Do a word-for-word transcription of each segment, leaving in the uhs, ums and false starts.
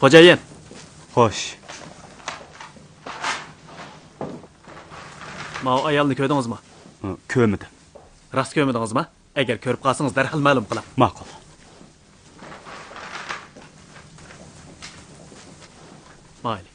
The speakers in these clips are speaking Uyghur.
خوجايىن. خوش. ماۋۇ ئايالنى كۆردىڭىزمۇ؟ ھە، كۆرمىدىم. راست كۆرمىدىڭىزمۇ؟ ئەگەر كۆرۈپ قالسىڭىز، دەرھال مەلۇم قىلىڭ. ماقۇل. مايلى.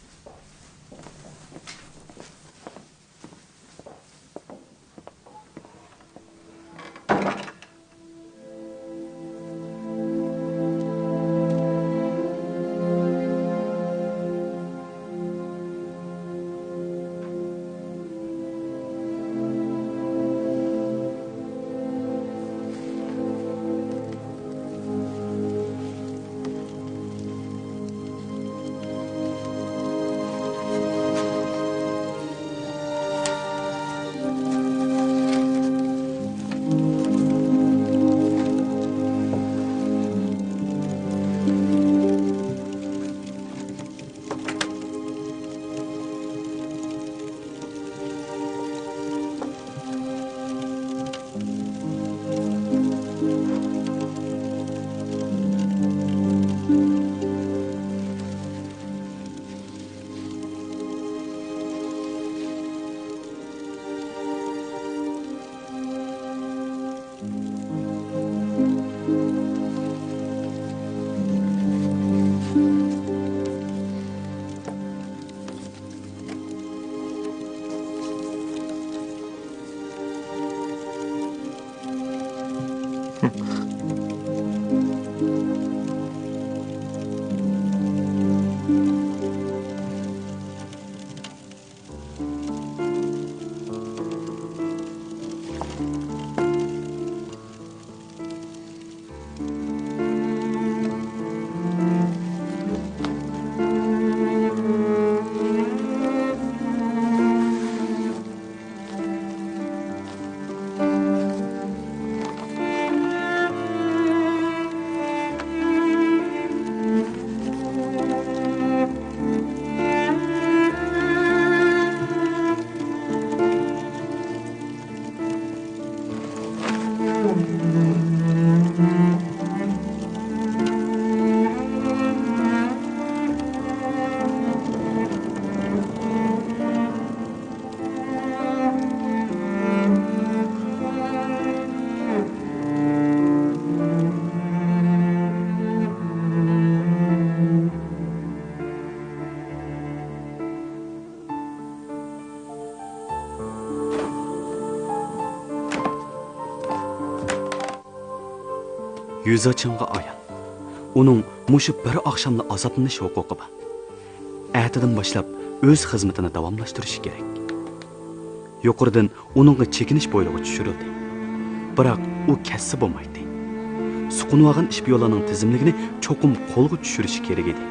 يۈزاچىڭغا ئايان، ئۇنىڭ مۇشۇ بىر ئاخشاملا ئازابلىنىش ھوقۇقى بار. ئەتىدىن باشلاپ ئۆز خىزمىتىنى داۋاملاشتۇرۇشى كېرەك. يۇقىرىدىن ئۇنىڭغا چېكىنىش بويلىقى چۈشۈرۈلدى. بىراق ئۇ كەتسە بولمايتتى. سوقۇنۇۋالغان ئىشپىيونلارنىڭ تىزىملىكىنى چوقۇم قولغا چۈشۈرۈشى كېرەك ئىدى.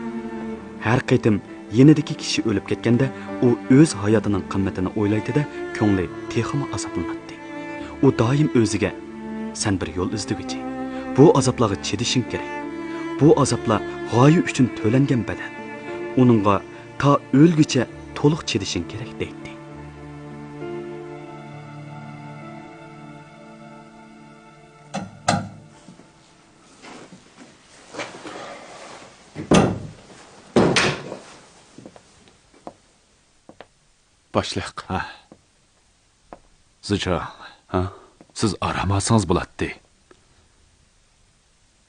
ھەر قېتىم يېنىدىكى كىشى ئۆلۈپ كەتكەندە، ئۇ ئۆز ھاياتىنىڭ قىممىتىنى ئويلايتتى-دە، كۆڭلى تېخىمۇ ئازابلىناتتى. ئۇ دائىم ئۆزىگە، «سەن بىر يول ئىزدىگۈچى. بۇ ئازابلارغا چىدىشىڭ كېرەك. بۇ ئازابلار غايە ئۈچۈن تۆلەنگەن بەدەل. ئۇنىڭغا تا ئۆلگۈچە تولۇق چىدىشىڭ كېرەك» دەيتتى. باشلىق. ھە. زىچاڭ. ھە؟ سىز ئارام ئالسىڭىز بولاتتى.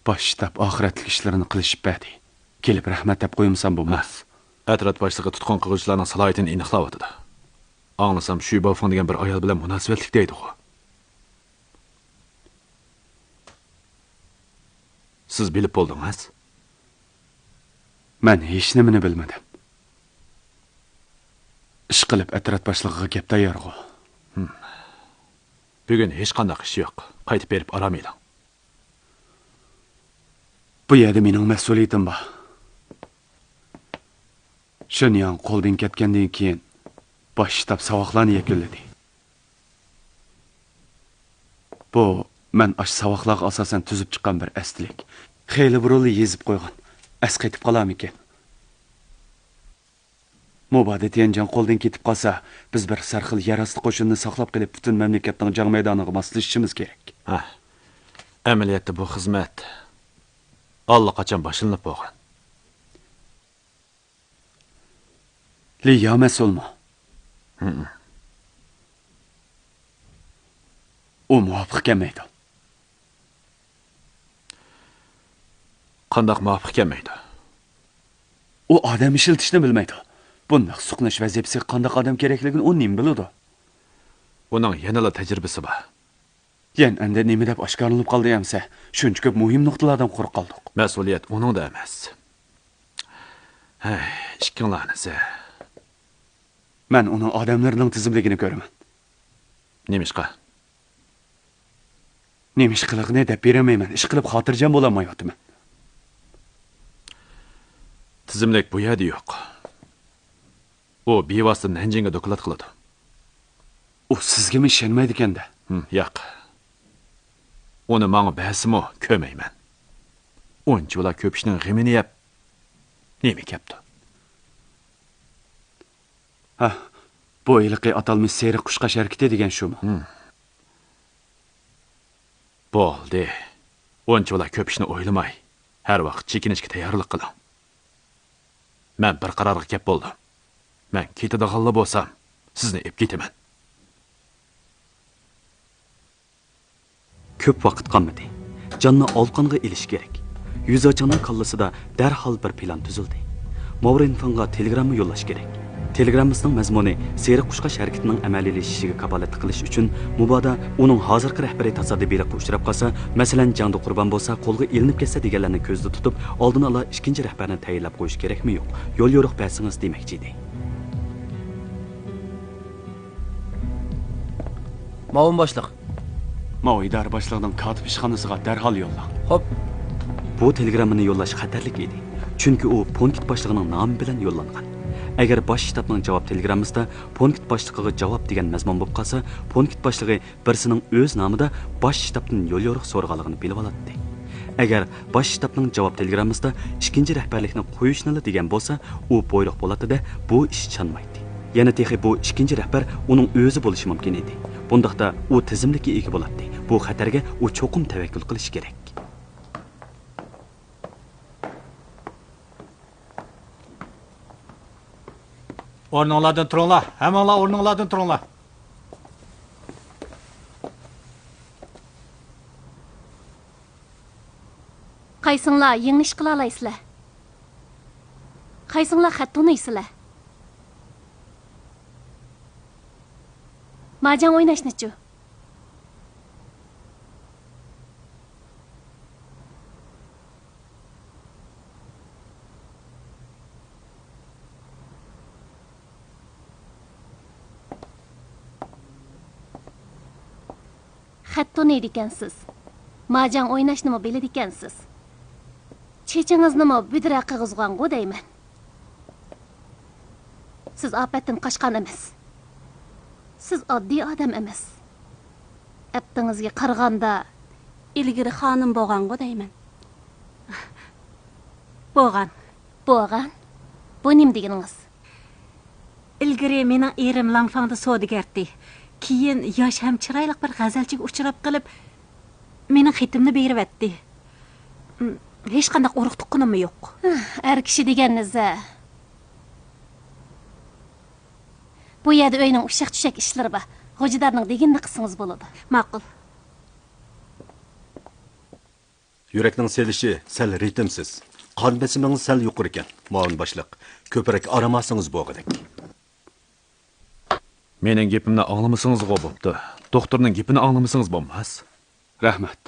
باش شتاب ئاخىرەتلىك ئىشلىرىنى قىلىشىپ بەردى. كېلىپ رەھمەت دەپ قويمىسام بولماس. ھە. ئەترەت باشلىقى تۇتقۇن قىلغۇچىلارنىڭ سالاھىيىتىنى ئېنىقلاۋاتىدۇ. ئاڭلىسام، شۈي باۋفېڭ دېگەن بىر ئايال بىلەن مۇناسىۋەتلىك دەيدىغۇ. سىز بىلىپ بولدىڭىز؟ مەن ھېچنېمىنى بىلمىدىم. ئىشقىلىپ ئەترەت باشلىقىغا گەپ تەييارغۇ. ھىم. بۈگۈن ھېچقانداق ئىش يوق. قايتىپ بېرىپ ئارام ئېلىڭ. بۇ يەردە مېنىڭ مەسئۇلىيىتىم بار. شېنياڭ قولدىن كەتكەندىن كېيىن، باش شتاب ساۋاقلارنى يەكۈنلىدى. بۇ مەن ئاشۇ ساۋاقلارغا ئاساسەن تۈزۈپ چىققان بىر ئەستىلىك. خېلى بۇرۇنلا يېزىپ قويغان. ئەسقېتىپ قالارمىكىن؟ مۇبادا تيەنجىڭ قولدىن كېتىپ قالسا، بىز بىر سەرخىل يەر ئاستى قوشۇنىنى ساقلاپ قېلىپ، پۈتۈن مەملىكەتنىڭ جاڭ مەيدانىغا ماسلىشىشىمىز كېرەك. ھە. ئەمەلىيەتتە بۇ خىزمەت ئاللىقاچان باشلىنىپ بولغان. لى يا مەسئۇلمۇ؟ ھىم. ئۇ مۇۋاپىق كەلمەيدۇ. قانداق مۇۋاپىق كەلمەيدۇ؟ ئۇ ئادەم ئىشلىتىشنى بىلمەيدۇ. بۇنداق سۇقۇنۇش ۋەزىپىسىگە قانداق ئادەم كېرەكلىكىنى ئۇ نېمە بىلىدۇ؟ ئۇنىڭ يەنىلا تەجرىبىسى بار. يەنئەندە نېمە دەپ ئاشكارىلىنىپ قالدى ئەمسە؟ شۇنچە كۆپ مۇھىم نۇقتىلاردىن قۇرۇق قالدۇق. مەسئۇلىيەت ئۇنىڭدا ئەمەس. ھەي، ئىككىڭلارنىسى. مەن ئۇنىڭ ئادەملىرىنىڭ تىزىملىكىنى كۆرىمەن. نېمىشقا؟ نېمە ئىش قىلىقىنى دەپ بېرەلمەيمەن. ئىشقىلىپ خاتىرجەم بولالمايۋاتىمەن. تىزىملىك بۇ يەردە يوق. ئۇ بىۋاسىتە نەنجىڭگە دوكلات قىلىدۇ. ئۇ سىزگىمۇ ئىشەنمەيدىكەن-دە. ھىم، ياق. ئۇنى ماڭا بەرسىمۇ كۆرمەيمەن. ئۇنچىۋالا كۆپ ئىشنىڭ غېمىنى يەپ، نېمە كەپتۇ؟ ھە، بۇ ھېلىقى ئاتالمىش سېرىق قۇشقاچ ھەرىكىتى دېگەن شۇمۇ؟ ھىم. بولدى. ئۇنچىۋالا كۆپ ئىشنى ئويلىماي، ھەر ۋاقىت چېكىنىشكە تەييارلىق قىلىڭ. مەن بىر قارارغا كەپ بولدۇم. مەن كېتىدىغانلا بولسام، سىزنى ئېلىپ كېتىمەن. كۆپ ۋاقىت قالمىدى. جاننى ئالىقانغا ئېلىش كېرەك. يۈزاچىڭنىڭ كاللىسىدا دەرھال بىر پىلان تۈزۈلدى. ماۋرىنفېڭغا تېلېگرامما يوللاش كېرەك. تېلېگراممىسىنىڭ مەزمۇنى سېرىق قۇشقاچ ھەرىكىتىنىڭ ئەمەلىيلىشىشىگە كاپالەتلىك قىلىش ئۈچۈن، مۇبادا ئۇنىڭ ھازىرقى رەھبىرى تاسادىپىيلىققا ئۇچراپ قالسا، مەسىلەن، جەڭدە قۇربان بولسا، قولغا ئېلىنىپ كەتسە دېگەنلەرنى كۆزدە تۇتۇپ، ئالدىن ئالا ئىككىنچى رەھبەرنى تەيىنلەپ قويۇش كېرەكمۇ يوق؟ يوليورۇق بەرسىڭىز دېمەكچى ئىدى. ماۋۇن باشلىق. ماۋۇ ئىدارە باشلىقىنىڭ كاتىپ ئىشخانىسىغا دەرھال يوللاڭ. خوپ. بۇ تېلېگراممىنى يوللاش خەتەرلىك ئىدى. چۈنكى ئۇ پونكىت باشلىقىنىڭ نامى بىلەن يوللانغان. ئەگەر باش شتابنىڭ جاۋاب تېلېگراممىسىدا پونكىت باشلىقىغا جاۋاب دېگەن مەزمۇن بولۇپ قالسا، پونكىت باشلىقى بىرسىنىڭ ئۆز نامىدا باش شتابتىن يوليورۇق سورىغانلىقىنى بىلىۋالاتتى. ئەگەر باش شتابنىڭ جاۋاب تېلېگراممىسىدا ئىككىنچى رەھبەرلىكنى قويۇشنىلا دېگەن بولسا، ئۇ بۇيرۇق بولاتتى-دە، بۇ ئىش چانمايتتى. يەنە تېخى بۇ ئىككىنچى رەھبەر ئۇنىڭ ئۆزى بولۇشى مۇمكىن ئىدى. بۇنداقتا ئۇ تىزىملىككە ئىگە بولاتتى. بۇ خەتەرگە ئۇ چوقۇم تەۋەككۈل قىلىشى كېرەك. ئورنۇڭلاردىن تۇرۇڭلار! ھەممىڭلار ئورنۇڭلاردىن تۇرۇڭلار! قايسىڭلار يېڭى ئىش قىلالايسىلەر؟ قايسىڭلار خەت تونۇيسىلەر؟ ماجاڭ ئويناشنىچۇ؟ خەت تونۇيدىكەنسىز. ماجاڭ ئويناشنىمۇ بىلىدىكەنسىز. چېچىڭىزنىمۇ بۈدرە قىغۇزغانغۇ دەيمەن. سىز ئاپەتتىن قاچقان ئەمەس. سىز ئاددىي ئادەم ئەمەس. ئەپتىڭىزگە قارىغاندا، ئىلگىرى خانىم بولغانغۇ دەيمەن. بولغان. بولغان؟ بۇ نېمە دېگىنىڭىز؟ ئىلگىرى مېنىڭ ئېرىم لانفاڭدا سودىگەرتى. كېيىن ياش ھەم چىرايلىق بىر غەزەلچىگە ئۇچراپ قېلىپ، مېنىڭ خېتىمنى بېرىۋەتتى. ھېچقانداق ئۇرۇق تۇغقىنىممۇ يوق. ئەر كىشى دېگەن نېزە. بۇ يەردە ئۆينىڭ ئۇششاق-چۈششەك ئىشلىرى بار. غوجىدارنىڭ دېگىنىنى قىلسىڭىز بولىدۇ. ماقۇل. يۈرەكنىڭ سېلىشى سەل رىتىمسىز. قان بېسىمىڭىز سەل يۇقىرىكەن، مۇئاۋىن باشلىق. كۆپرەك ئارام ئالسىڭىز بولغۇدەك. مېنىڭ گېپىمنى ئاڭلىمىسىڭىزغۇ بوپتۇ. دوختۇرنىڭ گېپىنى ئاڭلىمىسىڭىز بولماس. رەھمەت.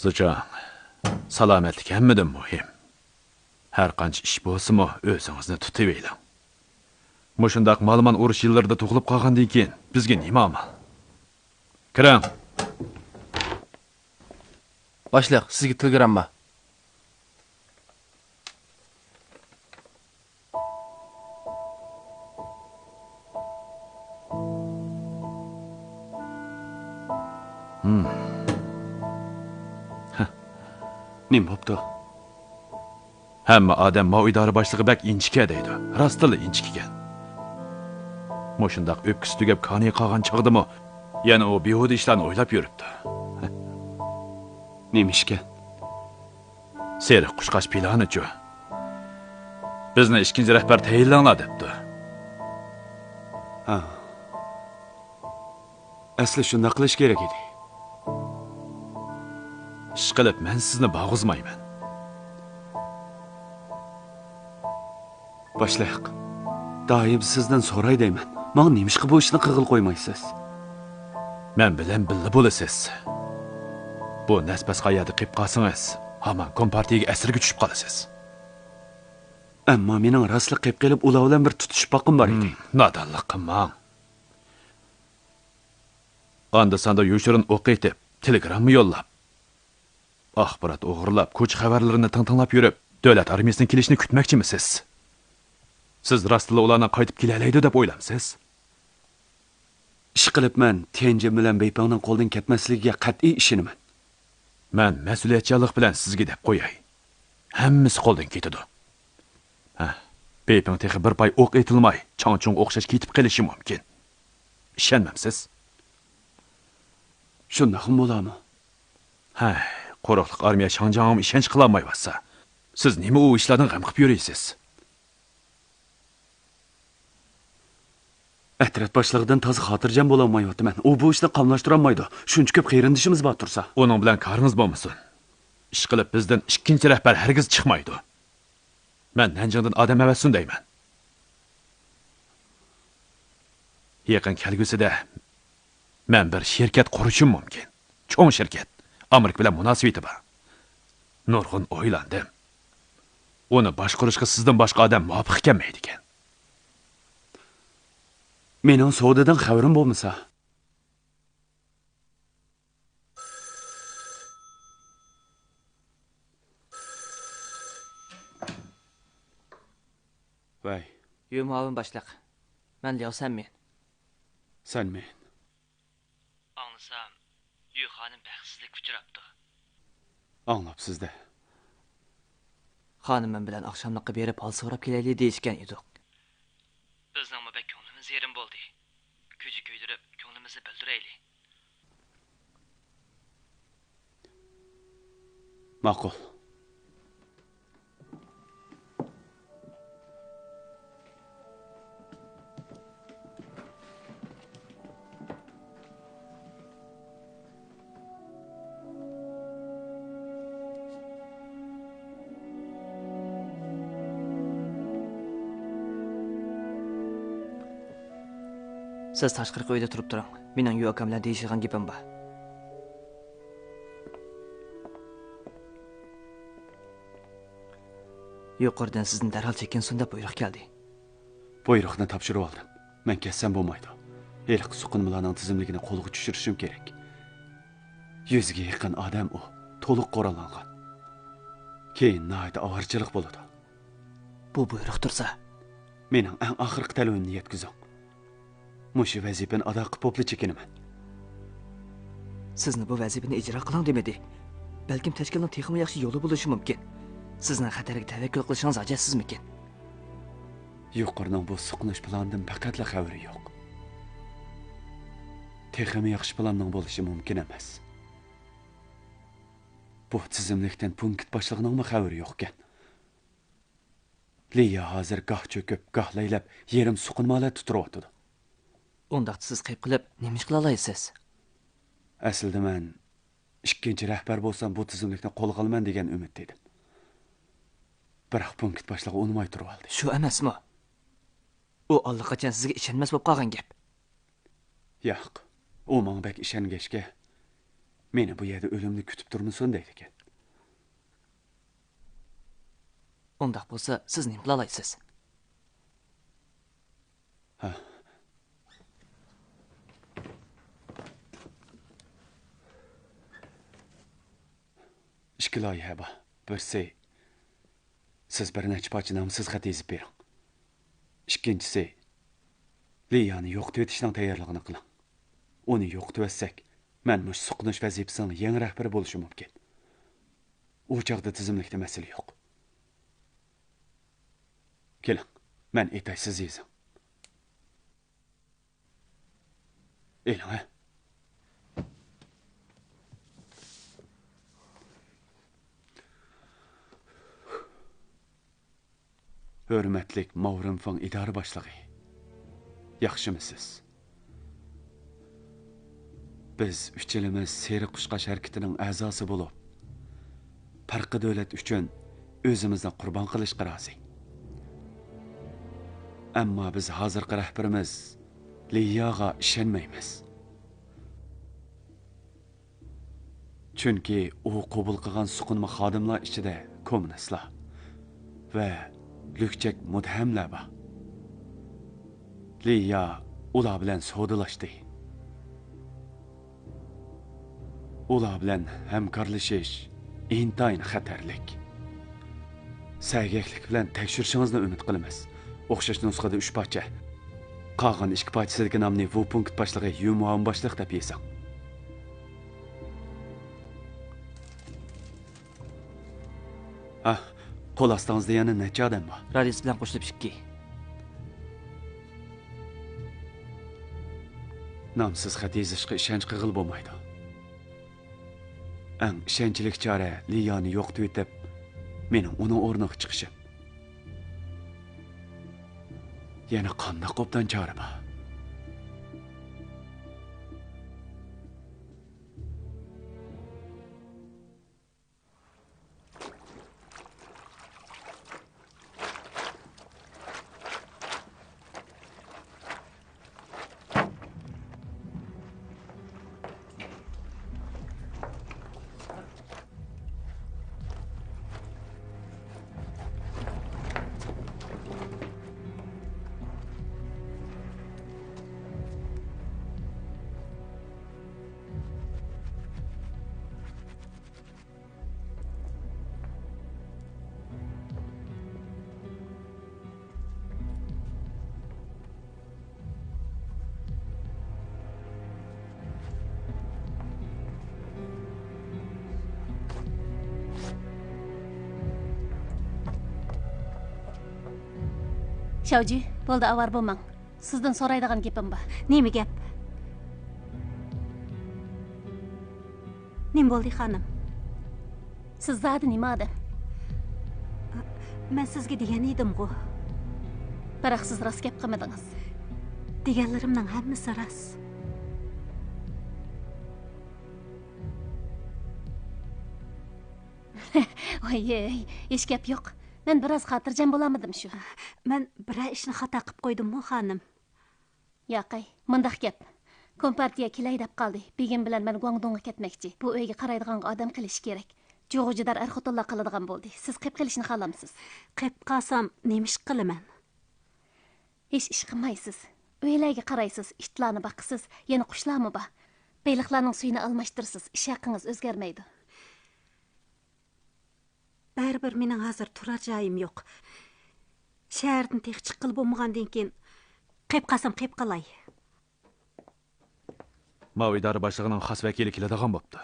زىچاڭ، سالامەتلىك ھەممىدىن مۇھىم. ھەر قانچە ئىش بولسىمۇ، ئۆزىڭىزنى تۇتۇۋېلىڭ. مۇشۇنداق مالىمان ئۇرۇش يىللىرىدا تۇغۇلۇپ قالغاندىن كېيىن بىزگە نېمە ئامال؟ كىرىڭ. باشلىق، سىزگە تېلېگرامما. ھىم. نېمە بوپتۇ؟ ھەممە ئادەم ماۋۇ ئىدارە باشلىقى بەك ئىنچىكە دەيدۇ. راستتىنلا ئىنچىكىكەن. مۇشۇنداق ئۆپكىسى تۈگەپ كانىيى قالغان چاغدىمۇ يەنە ئۇ بىھۇدە ئىشلارنى ئويلاپ يۈرۈپتۇ. نېمە ئىشكەن؟ سېرىق قۇشقاچ پىلانىچۇ؟ بىزنى ئىككىنچى رەھبەر تەيىنلەڭلار دەپتۇ. ھا. ئەسلى شۇنداق قىلىش كېرەك ئىدى. ئىشقىلىپ، مەن سىزنى باغۇزمايمەن. باشلىق، دائىم سىزدىن سوراي دەيمەن، ماڭا نېمىشقا بۇ ئىشنى قىلغىلى قويمايسىز؟ مەن بىلەن بىللە بولىسىز. بۇ نەس-پەس قايەردە قېلىپ قالسىڭىز، ھامان كومپارتىيىگە ئەسىرگە چۈشۈپ قالىسىز. ئەمما مېنىڭ راستلا قېلىپ قېلىپ ئۇلار بىلەن بىر تۇتۇشۇپ باققۇم بار ئىدى. ھىم، نادانلىق قىلماڭ. ئاندا-ساندا يوشۇرۇن ئوق ئېتىپ، تېلېگرامما يوللاپ، ئاخبارات ئوغرىلاپ، كوچا خەۋەرلىرىنى تىڭ-تىڭلاپ يۈرۈپ، دۆلەت ئارمىيىسىنىڭ كېلىشىنى كۈتمەكچىمىسىز؟ سىز راستلا ئۇلارنىڭ قايتىپ كېلەلەيدۇ دەپ ئويلامسىز؟ ئىشقىلىپ، مەن تيەنجىن بىلەن بېيپىڭنىڭ قولدىن كەتمەسلىكىگە قەتئىي ئىشىنىمەن. مەن مەسئۇلىيەتچانلىق بىلەن سىزگە دەپ قوياي، ھەممىسى قولدىن كېتىدۇ. ھە، بېيپىڭ تېخى بىر پاي ئوق ئېتىلماي، چاڭچۇڭغا ئوخشاش كېتىپ قېلىشى مۇمكىن. ئىشەنمەمسىز؟ شۇنداقمۇ بولامۇ؟ ھەي، قۇرۇقلۇق ئارمىيە شاڭجياڭغىمۇ ئىشەنچ قىلالمايۋاتسا، سىز نېمە ئۇ ئىشلاردىن غەم قىلىپ يۈرىسىز؟ ئەترەت باشلىقىدىن تازا خاتىرجەم بولالمايۋاتىمەن. ئۇ بۇ ئىشنى قاملاشتۇرالمايدۇ. شۇنچە كۆپ قېرىندىشىمىز بار تۇرسا. ئۇنىڭ بىلەن كارىڭىز بولمىسۇن. ئىشقىلىپ، بىزدىن ئىككىنچى رەھبەر ھەرگىز چىقمايدۇ. مەن نەنجىڭدىن ئادەم ئەۋەتسۇن دەيمەن. يېقىن كەلگۈسىدە مەن بىر شىركەت قۇرۇشۇم مۇمكىن. چوڭ شىركەت. ئامېرىكا بىلەن مۇناسىۋىتى بار. نۇرغۇن ئويلاندىم. ئۇنى باشقۇرۇشقا سىزدىن باشقا ئادەم مۇۋاپىق كەلمەيدىكەن. مېنىڭ سودىدىن خەۋىرىم بولمىسا. ۋەي. يۈ مۇئاۋىن باشلىق. مەن لياۋ سەنمىن. سەنمىن. ئاڭلىسام، يۈ خانىم بەختسىزلىككە ئۇچراپتۇ. ئاڭلاپسىز-دە. خانىمىم بىلەن ئاخشاملىققا بېرىپ ھال سوراپ كېلەيلى دېيىشكەن ئىدۇق. بىزنىڭمۇ بەك كۆڭلىمىز يېرىم بولدى. كۈجە كۆيدۈرۈپ، كۆڭلىمىزنى بىلدۈرەيلى. ماقۇل. سىز تاشقىرىقى ئۆيدە تۇرۇپ تۇرۇڭ. مېنىڭ يۈ ئاكام بىلەن دېيىشىدىغان گېپىم بار. يۇقىرىدىن سىزنى دەرھال چېكىنسۇن دەپ بۇيرۇق كەلدى. بۇيرۇقنى تاپشۇرۇۋالدىم. مەن كەتسەم بولمايدۇ. ھېلىقى سوقۇنمىلارنىڭ تىزىملىكىنى قولغا چۈشۈرۈشۈم كېرەك. يۈزگە يېقىن ئادەم ئۇ، تولۇق قوراللانغان. كېيىن ناھايىتى ئاۋارىچىلىق بولىدۇ. بۇ بۇيرۇق تۇرسا. مېنىڭ ئەڭ ئاخىرقى تەلىپىمنى يەتكۈزۈڭ. مۇشۇ ۋەزىپىنى ئادا قىلىپ بولۇپلا چېكىنىمەن. سىزنى بۇ ۋەزىپىنى ئىجرا قىلىڭ دېمىدى. بەلكىم تەشكىلنىڭ تېخىمۇ ياخشى يولى بولۇشى مۇمكىن. سىزنىڭ خەتەرگە تەۋەككۈل قىلىشىڭىز ھاجەتسىزمىكىن؟ يۇقىرىنىڭ بۇ سوقۇنۇش پىلانىدىن پەقەتلا خەۋىرى يوق. تېخىمۇ ياخشى پىلاننىڭ بولۇشى مۇمكىن ئەمەس. بۇ تىزىملىكتىن پونكىت باشلىقىنىڭمۇ خەۋىرى يوقكەن. لىيا ھازىر گاھ چۆكۈپ، گاھ لەيلەپ، يېرىم سوقۇنما ھالەتتە تۇرۇۋاتىدۇ. ئۇنداقتا سىز قېيىپ قېلىپ، نېمە ئىش قىلالايسىز؟ ئەسلىدە مەن ئىككىنچى رەھبەر بولسام، بۇ تىزىملىكنى قولغا ئالىمەن دېگەن ئۈمىدتە ئىدىم. بىراق پونكىت باشلىقى ئۇنىماي تۇرۇۋالدى. شۇ ئەمەسمۇ؟ ئۇ ئاللىقاچان سىزگە ئىشەنمەس بولۇپ قالغان گەپ. ياق، ئۇ ماڭا بەك ئىشەنگەچكە، مېنى بۇ يەردە ئۆلۈمنى كۈتۈپ تۇرمىسۇن دەيدىكەن. ئۇنداق بولسا، سىز نېمە قىلالايسىز؟ ھە. ئىككى لايىھە بار. بىرسى، سىز بىر نەچچە پارچە نامسىز خەت يېزىپ بېرىڭ. ئىككىنچىسى، لىيانى يوقىتىۋېتىشنىڭ تەييارلىقىنى قىلىڭ. ئۇنى يوقىتىۋەتسەك، مەن مۇشۇ سوقۇنۇش ۋەزىپىسىنىڭ يېڭى رەھبىرى بولۇشۇم مۇمكىن. ئۇ چاغدا تىزىملىكتە مەسىلە يوق. كېلىڭ، مەن ئېيتاي، سىز يېزىڭ. ئېلىڭە. ھۆرمەتلىك ماۋرىنفېڭ ئىدارە باشلىقى، ياخشىمۇسىز؟ بىز ئۈچىلىمىز سېرىق قۇشقاچ ھەرىكىتىنىڭ ئەزاسى بولۇپ، پەرقلىق دۆلەت ئۈچۈن ئۆزىمىزنى قۇربان قىلىشقا رازى. ئەمما بىز ھازىرقى رەھبىرىمىز لىياغا ئىشەنمەيمىز. چۈنكى ئۇ قوبۇل قىلغان سوقۇنما خادىملار ئىچىدە كوممۇنىستلار ۋە لۈكچەك مۇتتەھەملەر بار. لىيا ئۇلار بىلەن سودىلاشتى. ئۇلار بىلەن ھەمكارلىشىش ئىنتايىن خەتەرلىك. سەگەكلىك بىلەن تەكشۈرۈشىڭىزنى ئۈمىد قىلىمىز. ئوخشاش نۇسخىدا ئۈچ پارچە. قالغان ئىككى پارچىسىدىكى نامنى ۋۇ پونكىت باشلىقى يۈ مۇئاۋىن باشلىق دەپ يېزىڭ. ھە، قول ئاستىڭىزدا يەنە نەچچە ئادەم بار؟ رادىس بىلەن قوشۇلۇپ ئىككى. نامسىز خەت يېزىشقا ئىشەنچ قىلغىلى بولمايدۇ. ئەڭ ئىشەنچلىك چارە لىيانى يوقىتىۋېتىپ، مېنىڭ ئۇنىڭ ئورنىغا چىقىشىم. يەنە قانداق ئوبدان چارە بار؟ شاۋجى، بولدى، ئاۋارە بولماڭ. سىزدىن سورايدىغان گېپىم بار. نېمە گەپ؟ نېمە بولدى، خانىم؟ سىز زادى نېمە ئادەم؟ مەن سىزگە دېگەن ئىدىمغۇ. بىراق سىز راست گەپ قىلمىدىڭىز. دېگەنلىرىمنىڭ ھەممىسى راست. ۋاي، ھېچ گەپ يوق. مەن بىراز خاتىرجەم بولالمىدىم شۇ. مەن بىرەر ئىشنى خاتا قىپ قويدۇممۇ، خانىم؟ ياقەي، مۇنداق گەپ. كومپارتىيە كېلەي دەپ قالدى. بېگىم بىلەن مەن گۇاڭدۇڭغا كەتمەكچى. بۇ ئۆيگە قارايدىغانغا ئادەم قىلىش كېرەك. جۇغۇجىدار ئەر-خوتۇنلار قىلىدىغان بولدى. سىز قېپ قېلىشنى خالامسىز؟ قېپ قالسام، نېمە ئىش قىلىمەن؟ ھېچ ئىش قىلمايسىز. ئۆيلەرگە قارايسىز، ئىتلارنى باقىسىز، يەنە قۇشلارمۇ بار. بېلىقلارنىڭ سۈيىنى ئالماشتۇرىسىز، ئىش ھەققىڭىز ئۆزگەرمەيدۇ. بەرىبىر مېنىڭ ھازىر تۇرار جايىم يوق. شەھەردىن تېخى چىققىلى بولمىغاندىن كېيىن، قېپ قالسام قېپ قالاي. ماۋۇ ئىدارە باشلىقىنىڭ خاس ۋەكىلى كېلىدىغان بوپتۇ.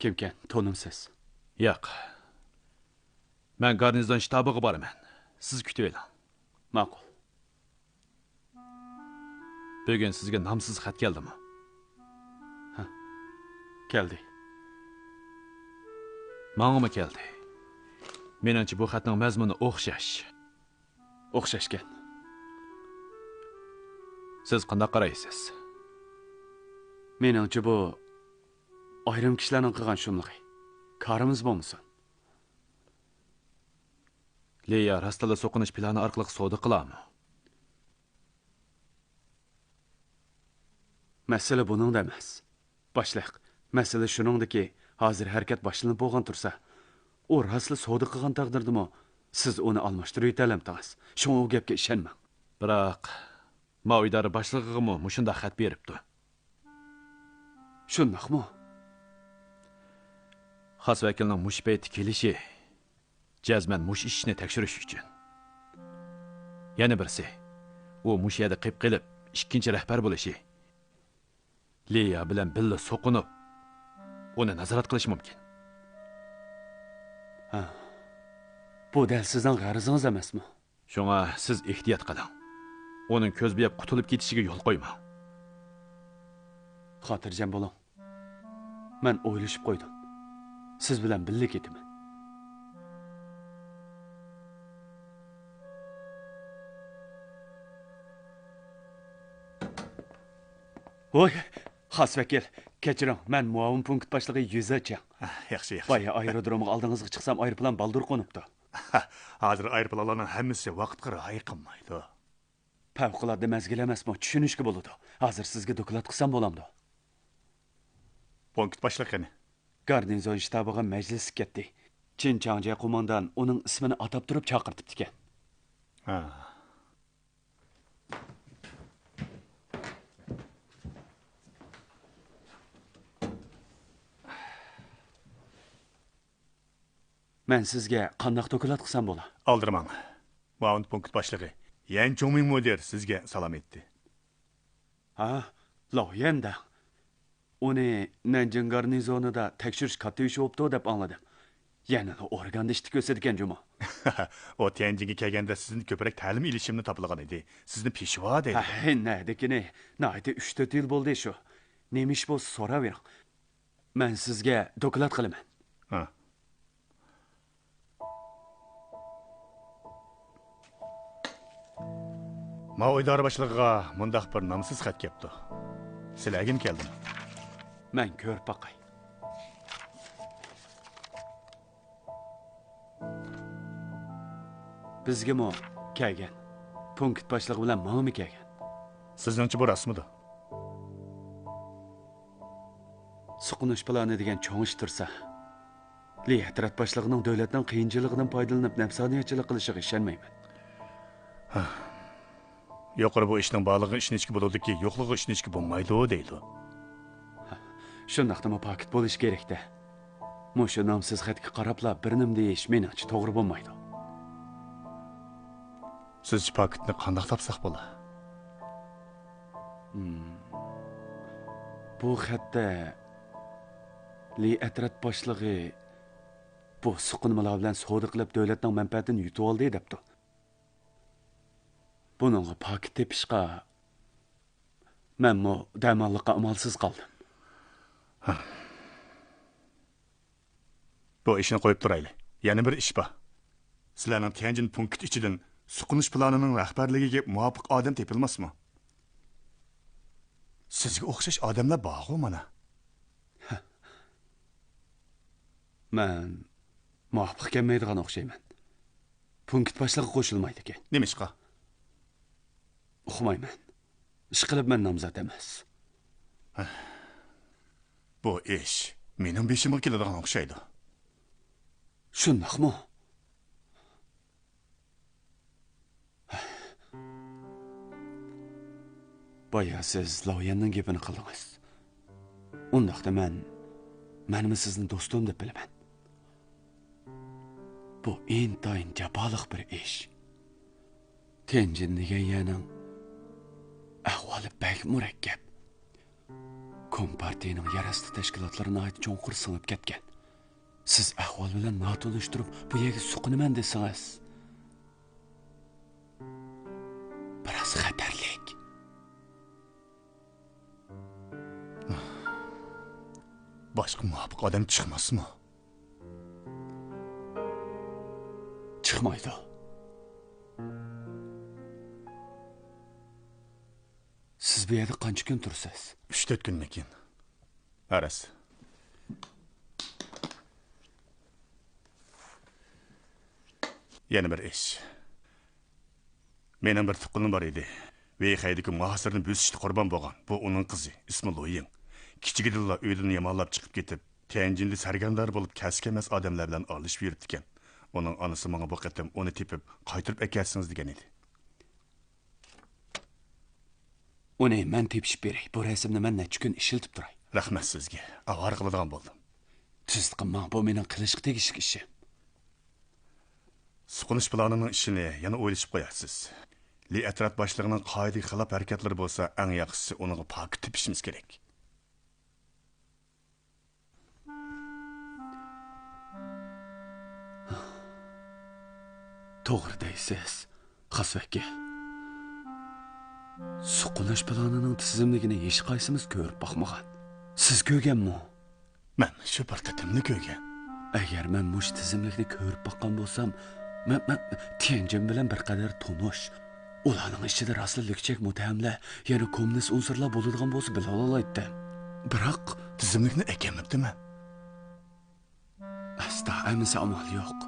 كىمكەن، تونۇمسىز؟ ياق. مەن گارنىزون شتابىغا بارىمەن. سىز كۈتۈۋېلىڭ. ماقۇل. بۈگۈن سىزگە نامسىز خەت كەلدىمۇ؟ ھە، كەلدى. ماڭىمۇ كەلدى. مېنىڭچە، بۇ خەتنىڭ مەزمۇنى ئوخشاش. ئوخشاشكەن. سىز قانداق قارايسىز؟ مېنىڭچە، بۇ ئايرىم كىشىلەرنىڭ قىلغان شۇملۇقى. كارىمىز بولمىسۇن. لىيا راستلا سوقۇنۇش پىلانى ئارقىلىق سودا قىلارمۇ؟ مەسىلە بۇنىڭدا ئەمەس. باشلىق، مەسىلە شۇنىڭدىكى، ھازىر ھەرىكەت باشلىنىپ بولغان تۇرسا، ئۇ راستلا سودا قىلغان تەقدىردىمۇ، سىز ئۇنى ئالماشتۇرۇۋېتەلەمتىڭىز؟ شۇڭا ئۇ گەپكە ئىشەنمەڭ. بىراق، ماۋۇ ئىدارە باشلىقىغىمۇ مۇشۇنداق خەت بېرىپتۇ. شۇنداقمۇ؟ خاس ۋەكىلنىڭ مۇشۇ پەيتتە كېلىشى جەزمەن مۇشۇ ئىشنى تەكشۈرۈش ئۈچۈن. يەنە بىرسى، ئۇ مۇشۇ يەردە قېپ قېلىپ، ئىككىنچى رەھبەر بولۇشى، لىيا بىلەن بىللە سوقۇنۇپ، ئۇنى نازارەت قىلىشى مۇمكىن. ھە، بۇ دەل سىزنىڭ غەرىزىڭىز ئەمەسمۇ؟ شۇڭا سىز ئېھتىيات قىلىڭ. ئۇنىڭ كۆز بېيىپ قۇتۇلۇپ كېتىشىگە يول قويماڭ. خاتىرجەم بولۇڭ. مەن ئويلىشىپ قويدۇم. سىز بىلەن بىللە كېتىمەن. ۋوي، خاس ۋەكىل، كەچۈرۈڭ، مەن مۇئاۋىن پونكىت باشلىقى يۈزە چياڭ. ئاھ، ياخشى، ياخشى. بايا ئايرودرومغا ئالدىڭىزغا چىقسام، ئايروپىلان بالدۇر قونۇپتۇ. ھازىر ئايروپىلانلارنىڭ ھەممىسى ۋاقىتقا رىئايە قىلمايدۇ. پەۋقۇلئاددە مەزگىل ئەمەسمۇ، چۈشىنىشكە بولىدۇ. ھازىر سىزگە دوكلات قىلسام بولامدۇ؟ پونكىت باشلىقى قېنى؟ گارنىزون شتابىغا مەجلىسكە كەتتى. چىن چاڭجيې قوماندان ئۇنىڭ ئىسمىنى ئاتاپ تۇرۇپ چاقىرتىپتىكەن. ھا. مەن سىزگە قانداق دوكلات قىلسام بولا؟ ئالدىرىماڭ. مۇئاۋىن پونكىت باشلىقى يەن چوڭمىڭ مۇدىر سىزگە سالام ئېيتتى. ھا، لاۋيەن دەڭ. ئۇنى نەنجىڭ گارنىزونىدا تەكشۈرۈش كاتتا ئىش بوپتۇ دەپ ئاڭلىدىم. يەنىلا ئورگاندا ئىشتىك ئۆسىدىكەن جۇمۇ. ئۇ تيەنجىنگە كەلگەندە سىزدىن كۆپرەك تەلىم ئېلىشىمنى تاپىلىغان ئىدى. سىزنى پېشۋا دەيدۇ. ھەي، نەدىكىنى؟ ناھايىتى ئۈچ تۆت يىل بولدى شۇ. نېمە ئىش بولسا سوراۋېرىڭ. مەن سىزگە دوكلات قىلىمەن. ھە. ماۋۇ ئىدارە باشلىقىغا مۇنداق بىر نامسىز خەت كەپتۇ. سىلەرگىمۇ كەلدىمۇ؟ مەن كۆرۈپ باقاي. بىزگىمۇ كەلگەن. پونكىت باشلىقى بىلەن ماڭىمۇ كەلگەن. سىزنىڭچە بۇ راستمىدۇ؟ سوقۇنۇش پىلانى دېگەن چوڭ ئىش تۇرسا، لى ئەترەت باشلىقىنىڭ دۆلەتنىڭ قىيىنچىلىقىدىن پايدىلىنىپ نەپسانىيەتچىلىك قىلىشىغا ئىشەنمەيمەن. يۇقىرى بۇ ئىشنىڭ بارلىقىغا ئىشىنىشكە بولىدۇكى، يوقلۇقىغا ئىشىنىشكە بولمايدۇ دەيدۇ. شۇنداقتىمۇ پاكىت بولۇش كېرەك-دە. مۇشۇ نامسىز خەتكە قاراپلا بىر نېمە دېيىش مېنىڭچە توغرا بولمايدۇ. سىزچە پاكىتنى قانداق تاپساق بولا؟ بۇ خەتتە لى ئەترەت باشلىقى بۇ سوقۇنمىلار بىلەن سودا قىلىپ دۆلەتنىڭ مەنپەئەتىنى يۇتۇۋالدى دەپتۇ. بۇنىڭغا پاكىت تېپىشقا مەنمۇ دەماللىققا ئامالسىز قالدىم. بۇ ئىشنى قويۇپ تۇرايلى. يەنە بىر ئىش بار. سىلەرنىڭ تيەنجىن پونكىتى ئىچىدىن سوقۇنۇش پىلانىنىڭ رەھبەرلىكىگە مۇۋاپىق ئادەم تېپىلماسمۇ؟ سىزگە ئوخشاش ئادەملەر بارغۇ مانا. مەن مۇۋاپىق كەلمەيدىغان ئوخشايمەن. پونكىت باشلىقى قوشۇلمايدىكەن. نېمىشقا؟ ئۇقمايمەن. ئىشقىلىپ مەن نامزات ئەمەس. بۇ ئىش مېنىڭ بېشىمغا كېلىدىغان ئوخشايدۇ. شۇنداقمۇ؟ بايا سىز لاۋيەننىڭ گېپىنى قىلدىڭىز. ئۇنداقتا مەن، مەنمۇ سىزنى دوستۇم دەپ بىلىمەن. بۇ ئىنتايىن جاپالىق بىر ئىش. تيەنجىن دېگەن يەرنىڭ ئەھۋالى بەك مۇرەككەپ. كومپارتىيىنىڭ يەر ئاستى تەشكىلاتلىرى ناھايىتى چوڭقۇر سىڭىپ كەتكەن. سىز ئەھۋال بىلەن ناتونۇش تۇرۇپ، بۇ يەرگە سوقۇنىمەن دېسىڭىز، بىراز خەتەرلىك. باشقا مۇۋاپىق ئادەم چىقماسمۇ؟ چىقمايدۇ. سىز بۇ يەردە قانچە كۈن تۇرىسىز؟ ئۈچ تۆت كۈندىن كېيىن. ھە، راست. يەنە بىر ئىش. مېنىڭ بىر تۇغقىنىم بار ئىدى. ۋېيخەيدىكى مۇھاسىرىنى بۆسۈشتە قۇربان بولغان. بۇ ئۇنىڭ قىزى، ئىسمى لۇيىڭ. كىچىكىدىنلا ئۆيدىن يامانلاپ چىقىپ كېتىپ، تيەنجىندە سەرگەردان بولۇپ كەسكەن ئەمەس ئادەملەر بىلەن ئارىلىشىپ يۈرۈپتىكەن. ئۇنىڭ ئانىسى ماڭا بۇ قېتىم ئۇنى تېپىپ، قايتۇرۇپ ئەكەلسىڭىز دېگەن ئىدى. ئۇنى مەن تېپىشىپ بېرەي. بۇ رەسىمنى مەن نەچچە كۈن ئىشلىتىپ تۇراي. رەھمەت سىزگە. ئاۋارە قىلىدىغان بولدۇم. تۈزۈت قىلماڭ، بۇ مېنىڭ قىلىشقا تېگىشلىك ئىشىم. سوقۇنۇش پىلانىنىڭ ئىشىنى يەنە ئويلىشىپ قويارسىز. لى ئەترەت باشلىقىنىڭ قائىدىگە خىلاپ ھەرىكەتلىرى بولسا، ئەڭ ياخشىسى ئۇنىڭغا پاكىت تېپىشىمىز كېرەك. توغرا دەيسىز، خاس ۋەكىل. سوقۇنۇش پىلانىنىڭ تىزىملىكىنى ھېچقايسىمىز كۆرۈپ باقمىغان. سىز كۆرگەنمۇ؟ مەن شۇ بىر قېتىملا كۆرگەن. ئەگەر مەن مۇشۇ تىزىملىكنى كۆرۈپ باققان بولسام، مەن، مەن تيەنجىن بىلەن بىر قەدەر تونۇش. ئۇلارنىڭ ئىچىدە راستلا لۈكچەك مۇتتەھەملەر، يەنە كوممۇنىست ئۇنسۇرلار بولىدىغان بولسا بىلىۋالالايتتىم. بىراق، تىزىملىكنى ئەكەلمەپتىمەن. ئەستا ئەمىسە ئامال يوق.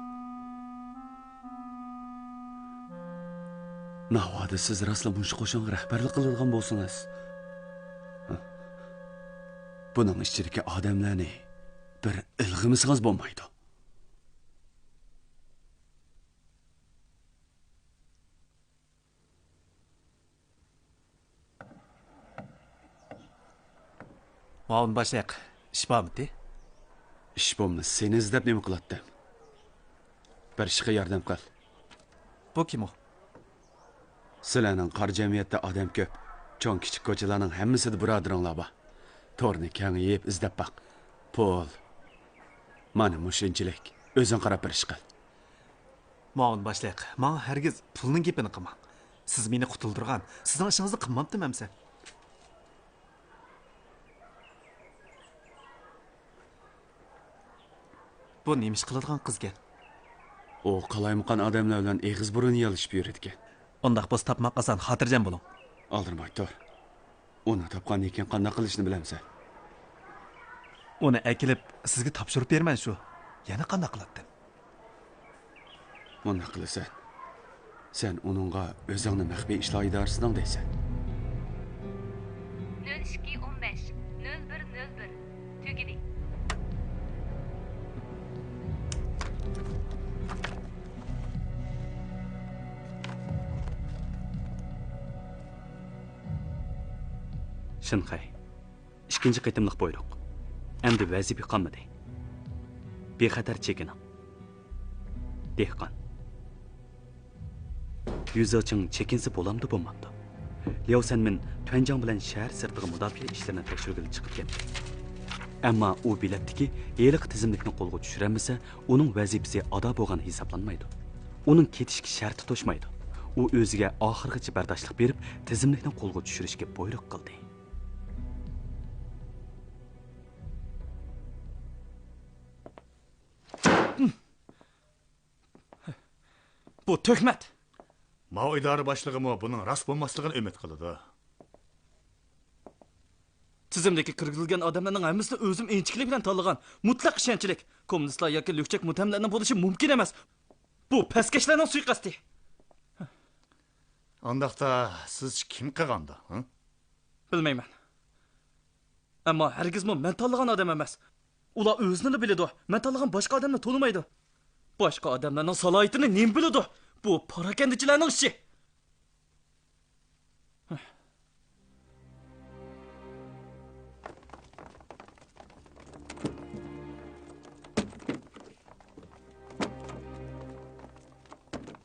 ناۋادا سىز راستلا مۇشۇ قوشۇنغا رەھبەرلىك قىلىدىغان بولسىڭىز، بۇنىڭ ئىچىدىكى ئادەملەرنى بىر ئىلغىمىسىڭىز بولمايدۇ. مۇئاۋىن باشلىق، ئىش بارمىتى؟ ئىش بولمىسا سېنى ئىزدەپ نېمە قىلاتتىم؟ بىر ئىشقا ياردەم قىل. بۇ كىم ئۇ؟ سىلەرنىڭ قارا جەمئىيەتتە ئادەم كۆپ. چوڭ كىچىك كوچىلارنىڭ ھەممىسىدە بۇرادىرىڭلار بار. تورنى كەڭ يېيىپ ئىزدەپ باق. پۇل. مانا مۇشۇنچىلىك. ئۆزۈڭ قاراپ بىر ئىش قىل. مۇئاۋىن باشلىق، ماڭا ھەرگىز پۇلنىڭ گېپىنى قىلماڭ. سىز مېنى قۇتۇلدۇرغان، سىزنىڭ ئىشىڭىزنى قىلمامتىم ئەمسە؟ بۇ نېمە ئىش قىلىدىغان قىزكەن؟ ئۇ قالايمىقان ئادەملەر بىلەن ئېغىز بۇرۇن يالىشىپ يۈرىدىكەن. ئۇنداق بولسا تاپماق ئاسان، خاتىرجەم بولۇڭ. ئالدىرىماي تۇر. ئۇنى تاپقاندىن كېيىن قانداق قىلىشنى بىلەمسەن؟ ئۇنى ئەكېلىپ سىزگە تاپشۇرۇپ بېرىمەن شۇ. يەنە قانداق قىلاتتىم؟ مۇنداق قىلىسەن. سەن ئۇنىڭغا ئۆزۈڭنى مەخپىي ئىشلار ئىدارىسىنىڭ دەيسەن. نۆل ئىككى ئون بەش، نۆل بىر نۆل بىر. تۈگىدى. شىنخەي. ئىككىنچى قېتىملىق بۇيرۇق. ئەمدى ۋەزىپە قالمىدى. بىخەتەر چېكىنىڭ. دېھقان. يۈزېچىڭ چېكىنسە بولامدۇ بولمامدۇ؟ لياۋ سەنمىن تۈەنجاڭ بىلەن شەھەر سىرتىغا مۇداپىئە ئىشلىرىنى تەكشۈرگىلى چىقىپ كەتتى. ئەمما ئۇ بىلەتتىكى، ھېلىقى تىزىملىكنى قولغا چۈشۈرەلمىسە، ئۇنىڭ ۋەزىپىسى ئادا بولغان ھېسابلانمايدۇ. ئۇنىڭ كېتىشكە شەرتى توشمايدۇ. ئۇ ئۆزىگە ئاخىرغىچە بەرداشلىق بېرىپ، تىزىملىكنى قولغا چۈشۈرۈشكە بۇيرۇق قىلدى. بۇ تۆھمەت! ماۋۇ ئىدارە باشلىقىمۇ بۇنىڭ راست بولماسلىقىنى ئۈمىد قىلىدۇ. تىزىملىككە كىرگۈزۈلگەن ئادەملەرنىڭ ھەممىسىنى ئۆزۈم ئىنچىكىلىك بىلەن تاللىغان، مۇتلەق ئىشەنچلىك. كوممۇنىستلار ياكى لۈكچەك مۇتتەھەملەرنىڭ بولۇشى مۇمكىن ئەمەس. بۇ پەسكەشلەرنىڭ سۇيىقەستى. ئانداقتا سىزچە كىم قىلغاندۇ، ھە؟ بىلمەيمەن. ئەمما ھەرگىزمۇ مەن تاللىغان ئادەم ئەمەس. ئۇلار ئۆزىنىلا بىلىدۇ، مەن تاللىغان باشقا ئادەمنى تونۇمايدۇ. باشقا ئادەملەرنىڭ سالاھىيىتىنى نېمە بىلىدۇ؟ بۇ پاراكەندىچىلەرنىڭ ئىشى.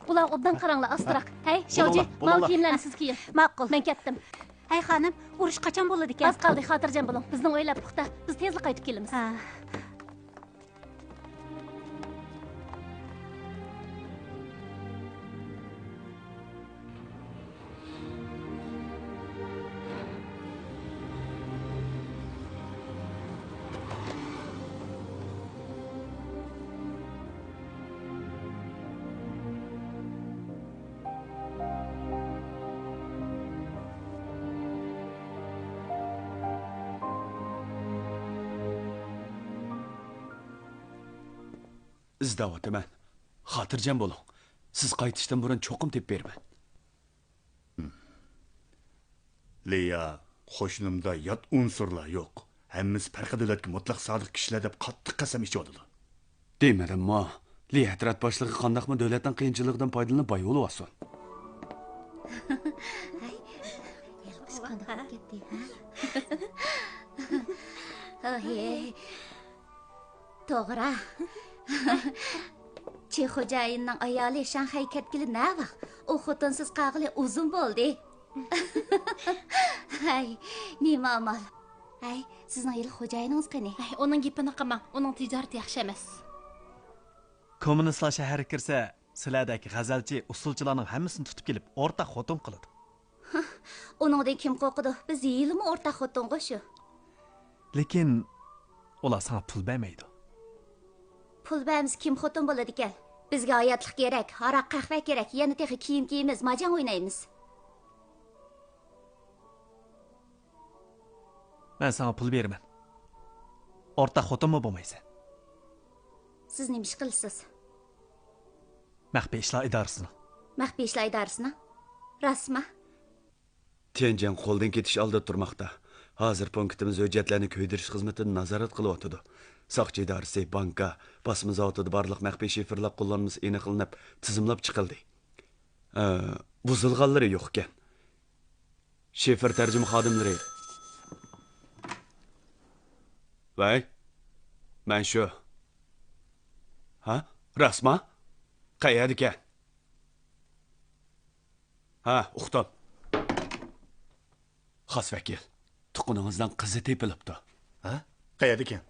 بۇلارغا ئوبدان قاراڭلار، ئاستىراق. ھەي، شياۋجى، بولۇڭلار، ماۋۇ بولۇڭلار. كىيىملەرنى سىز كىيىڭ. ماقۇل. مەن كەتتىم. ھەي، خانىم، ئۇرۇش قاچان بولىدىكەن؟ ئاز قالدى، خاتىرجەم بولۇڭ. بىزنىڭ ئۆيلەر پۇختا. بىز تېزلا قايتىپ كېلىمىز. ھە. ئىزدەۋاتىمەن. خاتىرجەم بولۇڭ. سىز قايتىشتىن بۇرۇن چوقۇم تېپىپ بېرىمەن. لىيا، قوشۇنۇمدا يات ئۇنسۇرلار يوق. ھەممىسى پەرقى دۆلەتكە مۇتلەق سادىق كىشىلەر دەپ قاتتىق قەسەم ئىچىۋاتىدۇ. دېمىدىممۇ؟ لىيا ئەترەت باشلىقى قانداقمۇ دۆلەتنىڭ قىيىنچىلىقىدىن پايدىلىنىپ باي بولۇۋاتسۇن. ھەي، يالقۇش قانداق بولۇپ كەتتى، ھە؟ ئاھىي. توغرا. چى خوجايىننىڭ ئايالى شاڭخەي كەتكىلى نەۋاق؟ ئۇ خوتۇنسىز قالغىلى ئۇزۇن بولدى. ھەي، نېمە ئامال؟ ھەي، سىزنىڭ ھېلىقى خوجايىنىڭىز قېنى؟ ھەي، ئۇنىڭ گېپىنى قىلماڭ، ئۇنىڭ تىجارىتى ياخشى ئەمەس. كوممۇنىستلار شەھەرگە كىرسە، سىلەردەك غەزەلچى، ئۇسسۇلچىلارنىڭ ھەممىسىنى تۇتۇپ كېلىپ، ئورتاق خوتۇن قىلىدۇ. ئۇنىڭدىن كىم قورقىدۇ؟ بىز ھېلىمۇ ئورتاق خوتۇنغۇ شۇ. لېكىن ئۇلار ساڭا پۇل بەرمەيدۇ. پۇل بەرمىسە كىم خوتۇن بولىدىكەن؟ بىزگە ھاياتلىق كېرەك، ھاراق، قەھۋە كېرەك، يەنە تېخى كىيىم كىيىمىز، ماجاڭ ئوينايمىز. مەن ساڭا پۇل بېرىمەن. ئورتاق خوتۇنمۇ بولمايسەن. سىز نېمە ئىش قىلىسىز؟ مەخپىي ئىشلار ئىدارىسىنىڭ. مەخپىي ئىشلار ئىدارىسىنىڭ؟ راستمۇ؟ تيەنجىن قولدىن كېتىش ئالدىدا تۇرماقتا. ھازىر پونكىتىمىز ھۆججەتلەرنى كۆيدۈرۈش خىزمىتىنى نازارەت قىلىۋاتىدۇ. ساقچى ئىدارىسى، بانكا، باسما زاۋۇتىدا بارلىق مەخپىي شىفىرلار قوللانمىسى ئېنىقلىنىپ، تىزىملاپ چىقىلدى. ئە، بۇزۇلغانلىرى يوق ئىكەن. شىفىر تەرجىمە خادىملىرى. ۋەي، مەن شۇ. ھە؟ راستما؟ قەيەردىكەن؟ ھە، ئۇقتۇم. خاس ۋەكىل، تۇغقىنىڭىزنىڭ قىزى تېپىلىپتۇ. ھە؟ قەيەردىكەن؟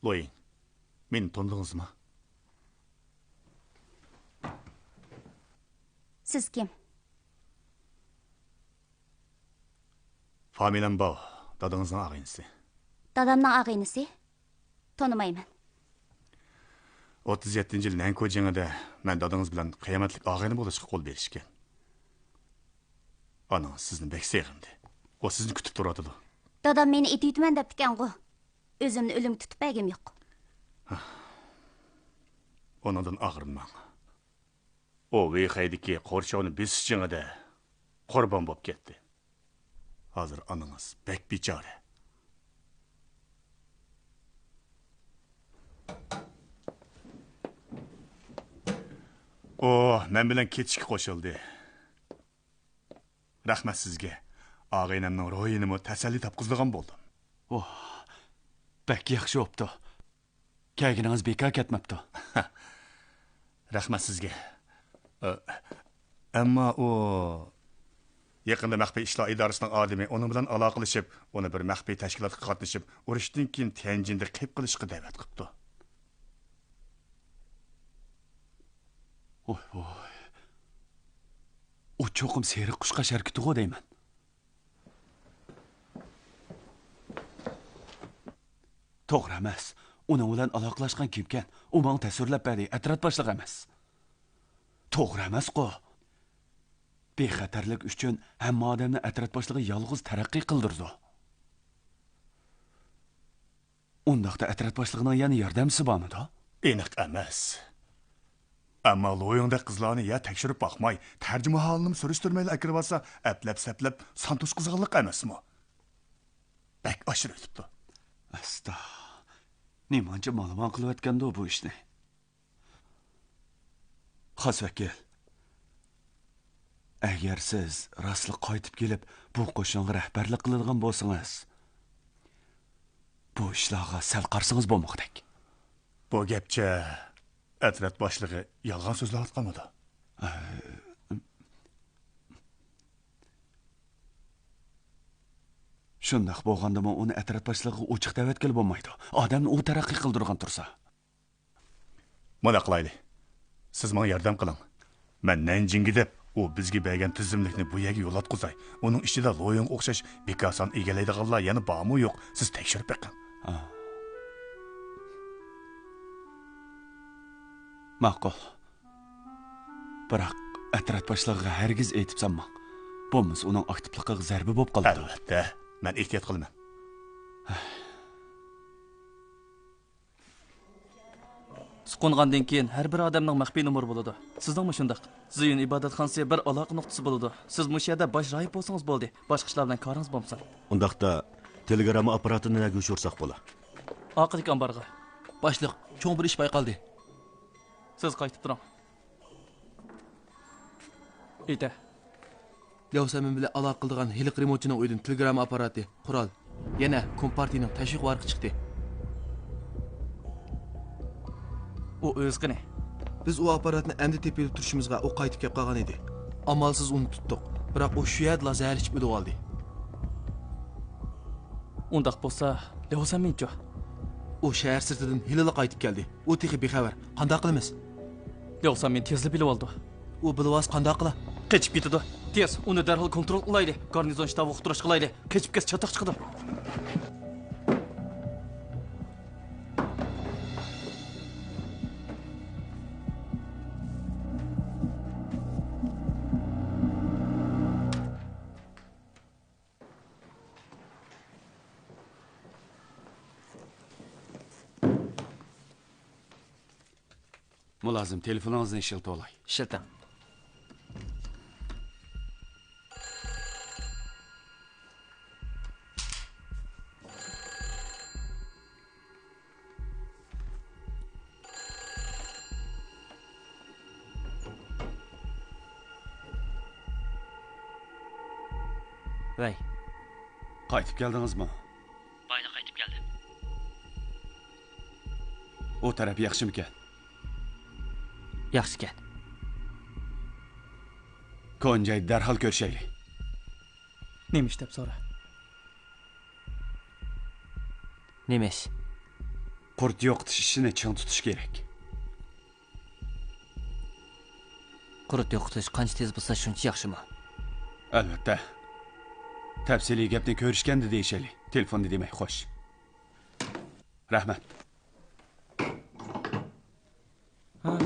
لويىڭ، مېنى تونۇدىڭىزمۇ؟ سىز كىم؟ فامىلەم باۋ، دادىڭىزنىڭ ئاغىنىسى. دادامنىڭ ئاغىنىسى؟ تونۇمايمەن. ئوتتۇز يەتتىنچى يىل نەنكۇ جېڭىدە مەن دادىڭىز بىلەن قىيامەتلىك ئاغىنە بولۇشقا قول بېرىشكەن. ئانىڭىز سىزنى بەك سېغىندى. ئۇ سىزنى كۈتۈپ تۇرۇۋاتىدۇ. دادام مېنى ئېتىۋېتىمەن دەپتىكەنغۇ. ئۆزۈمنى ئۆلۈمگە تۇتۇپ بەرگۈم يوق. ئۇنىڭدىن ئاغرىنماڭ. ئۇ ۋېيخەيدىكى قورشاۋنى بېسىش جېڭىدە قۇربان بولۇپ كەتتى. ھازىر ئانىڭىز بەك بىچارە. ئۇ مەن بىلەن كېتىشكە قوشۇلدى. رەھمەت سىزگە. ئاغىنەمنىڭ روھىنىمۇ تەسەللى تاپقۇزىدىغان بولدۇم. ۋاھ، بەك ياخشى بوپتۇ. كەلگىنىڭىز بىكار كەتمەپتۇ. رەھمەت سىزگە. ئە، ئەمما ئۇ يېقىندا مەخپىي ئىشلار ئىدارىسىنىڭ ئادىمى ئۇنىڭ بىلەن ئالاقىلىشىپ، ئۇنى بىر مەخپىي تەشكىلاتقا قاتنىشىپ، ئۇرۇشتىن كېيىن تيەنجىندە قېلىپ قېلىشقا دەۋەت قىپتۇ. ۋوي، ۋوي. ئۇ چوقۇم سېرىق قۇشقاچ ھەرىكىتىغۇ دەيمەن. توغرا ئەمەس. ئۇنىڭ بىلەن ئالاقىلەشكەن كىمكەن؟ ئۇ ماڭا تەسۋىرلەپ بەردى، ئەترەت باشلىقى ئەمەس. توغرا ئەمەسقۇ. بىخەتەرلىك ئۈچۈن ھەممە ئادەمنى ئەترەت باشلىقى يالغۇز تەرەققىي قىلدۇرىدۇ. ئۇنداقتا ئەترەت باشلىقىنىڭ يەنە ياردەمچىسى بارمىدۇ؟ ئېنىق ئەمەس. ئەمما لويىڭدەك قىزلارنى يا تەكشۈرۈپ باقماي، تەرجىمىھالىنىمۇ سۈرۈشتۈرمەيلا ئەكىرىۋالسا، ئەپلەپ-سەپلەپ سان توشقۇزغانلىق ئەمەسمۇ؟ بەك ئاشۇرۇۋېتىپتۇ. ئەستا، نېمانچە مالىمان قىلىۋەتكەندۇ بۇ ئىشنى؟ خاس ۋەكىل، ئەگەر سىز راستلا قايتىپ كېلىپ، بۇ قوشۇنغا رەھبەرلىك قىلىدىغان بولسىڭىز، بۇ ئىشلارغا سەل قارىسىڭىز بولمىغۇدەك. بۇ گەپچە ئەترەت باشلىقى يالغان سۆزلەۋاتقانمىدۇ؟ شۇنداق بولغاندىمۇ ئۇنى ئەترەت باشلىقىغا ئوچۇق دەۋەتكىلى بولمايدۇ. ئادەمنى ئۇ تەرەققىي قىلدۇرغان تۇرسا. مۇنداق قىلايلى. سىز ماڭا ياردەم قىلىڭ. مەن نەنجىڭگە دەپ، ئۇ بىزگە بەرگەن تىزىملىكنى بۇ يەرگە يولاتقۇزاي. ئۇنىڭ ئىچىدە لويىڭغا ئوخشاش بىكار سان ئىگىلەيدىغانلار يەنە بارمۇ يوق، سىز تەكشۈرۈپ بېقىڭ. ئا. ماقۇل. بىراق، ئەترەت باشلىقىغا ھەرگىز ئېيتىپ سالماڭ. بولمىسا ئۇنىڭ ئاكتىپلىقىغا زەربە بولۇپ قالىدۇ. ئەلۋەتتە، مەن ئېھتىيات قىلىمەن. سۇقۇنغاندىن كېيىن ھەر بىر ئادەمنىڭ مەخپىي نومۇرى بولىدۇ. سىزنىڭمۇ شۇنداق. زىيۇن ئىبادەتخانىسى بىر ئالاقە نۇقتىسى بولىدۇ. سىز مۇشۇ يەردە باش راھىب بولسىڭىز بولدى. باشقا ئىشلار بىلەن كارىڭىز بولمىسۇن. ئۇنداقتا، تېلېگرامما ئاپپاراتىنى نەگە يوشۇرساق بولا؟ ئارقىدىكى ئامبارغا. باشلىق، چوڭ بىر ئىش بايقالدى. سىز قايتىپ تۇرۇڭ. ئېيتە. لياۋ سەنمىن بىلەن ئالاقە قىلىدىغان ھېلىقى رېمونتچىنىڭ ئۆيىدىن تېلېگرامما ئاپپاراتى، قورال، يەنە كومپارتىيىنىڭ تەشۋىق ۋارىقى چىقتى. ئۇ ئۆزى قېنى؟ بىز ئۇ ئاپپاراتنى ئەمدى تېپىۋېلىپ تۇرۇشىمىزغا ئۇ قايتىپ كەپ قالغان ئىدى. ئامالسىز ئۇنى تۇتتۇق. بىراق ئۇ شۇ يەردىلا زەھەر ئىچىپ ئۆلۈۋالدى. ئۇنداق بولسا، لياۋ سەنمىنچۇ؟ ئۇ شەھەر سىرتىدىن ھېلىلا قايتىپ كەلدى. ئۇ تېخى بىخەۋەر. قانداق قىلىمىز؟ لياۋ سەنمىن تېزلا بىلىۋالىدۇ. ئۇ بىلىۋالسا قانداق قىلا؟ قېچىپ كېتىدۇ. تېز، ئۇنى دەرھال كونترول قىلايلى. گارنىزون شتابىغا ئۇقتۇرۇش قىلايلى. قېچىپ كەتسە چاتاق چىقىدۇ. مۇلازىم، تېلېفونىڭىزنى ئىشلىتىۋالاي. ئىشلىتىڭ. ۋەي. قايتىپ كەلدىڭىزمۇ؟ بايىلا قايتىپ كەلدىم. ئۇ تەرەپ ياخشىمىكەن؟ ياخشىكەن. كونا جايدا دەرھال كۆرۈشەيلى. نېمە ئىش دەپ سورا. نېمە ئىش؟ قۇرت يوقىتىش ئىشىنى چىڭ تۇتۇش كېرەك. قۇرت يوقىتىش قانچە تېز بولسا، شۇنچە ياخشىمۇ؟ ئەلۋەتتە. تەپسىلىي گەپنى كۆرۈشكەندە دېيىشەيلى. تېلېفوندا دېمەي، خوش. رەھمەت. ھا،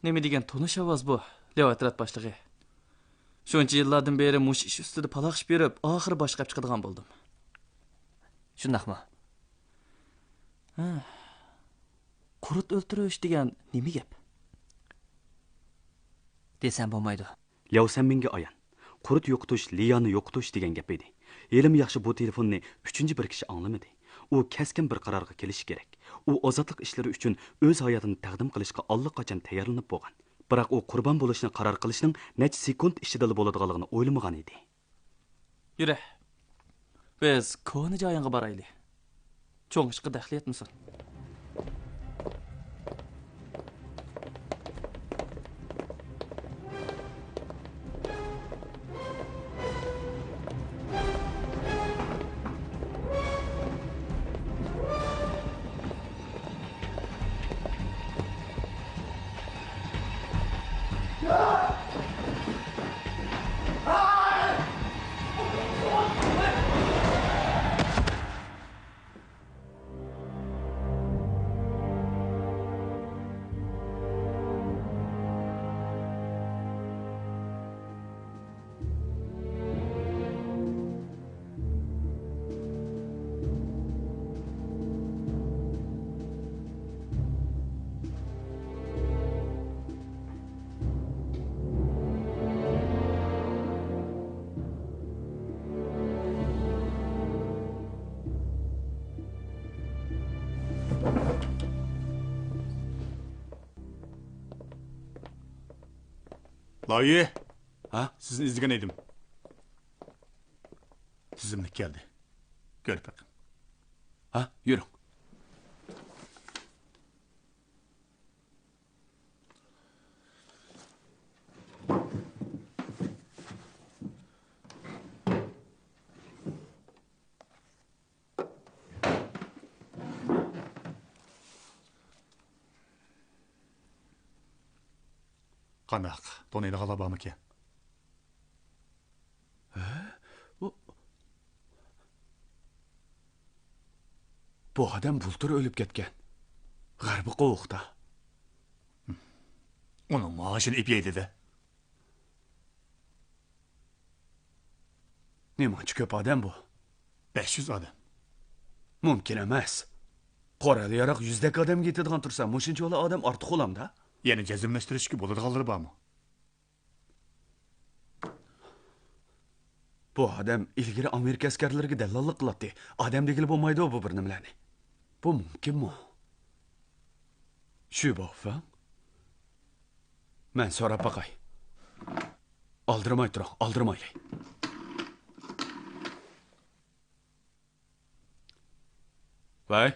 نېمە دېگەن تونۇش ئاۋاز بۇ، لياۋ ئەترەت باشلىقى. شۇنچە يىللاردىن بېرى مۇشۇ ئىش ئۈستىدە پالاقشىپ يۈرۈپ، ئاخىرى باش قېلىپ چىقىدىغان بولدۇم. شۇنداقمۇ؟ ھا. قۇرت ئۆلتۈرۈش دېگەن نېمە گەپ؟ دېسەم بولمايدۇ. لياۋ سەنمىنگە ئايان، قۇرت يوقىتىش ليانى يوقىتىش دېگەن گەپ ئىدى. ھېلىمۇ ياخشى، بۇ تېلېفوننى ئۈچىنچى بىر كىشى ئاڭلىمىدى. ئۇ كەسكىن بىر قارارغا كېلىشى كېرەك. ئۇ ئازادلىق ئىشلىرى ئۈچۈن ئۆز ھاياتىنى تەقدىم قىلىشقا ئاللىقاچان تەييارلىنىپ بولغان. بىراق ئۇ قۇربان بولۇشنى قارار قىلىشنىڭ نەچچە سېكۇنت ئىچىدىلا بولىدىغانلىقىنى ئويلىمىغان ئىدى. يۈرە، بىز كونا جايىڭغا بارايلى. چوڭ ئىشقا دەخلى يەتمىسۇن. لاۋيۈ! ھە؟ سىزنى ئىزدىگەن ئىدىم. تىزىملىك كەلدى. كۆرۈپ بېقىڭ. ھە، يۈرۈڭ. قانداق، تونۇيدىغانلار بارمىكىن؟ ھە؟ بۇ، بۇ ئادەم بۇلتۇر ئۆلۈپ كەتكەن. غەربىي قوۋۇقتا. ئۇنىڭ مائاشىنى ئېپ يەيلى-دە. نېمانچە كۆپ ئادەم بۇ؟ بەش يۈز ئادەم. مۇمكىن ئەمەس. قورال-ياراغ يۈزدەك ئادەمگە يېتىدىغان تۇرسا، مۇشۇنچىۋالا ئادەم ئارتۇق بولامدا؟ يەنە جەزملەشتۈرۈشكە بولىدىغانلىرى بارمۇ؟ بۇ ئادەم ئىلگىرى ئامېرىكا ئەسكەرلىرىگە دەللاللىق قىلاتتى. ئادەم دېگىلى بولمايدۇ بۇ بىر نېمىلەرنى. بۇ مۇمكىنمۇ؟ شۈ باۋفېڭ؟ مەن سوراپ باقاي. ئالدىرىماي تۇرۇڭ، ئالدىرىمايلى. ۋەي،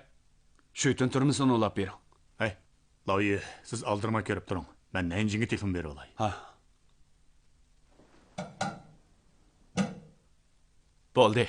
شۈيتۈن تۈرمىسىنى ئۇلاپ بېرىڭ. ھەي، لاۋيۈ، سىز ئالدىرىماي كۆرۈپ تۇرۇڭ. مەن نەنجىڭگە تېلېفون بېرىۋالاي. ھا. بولدى.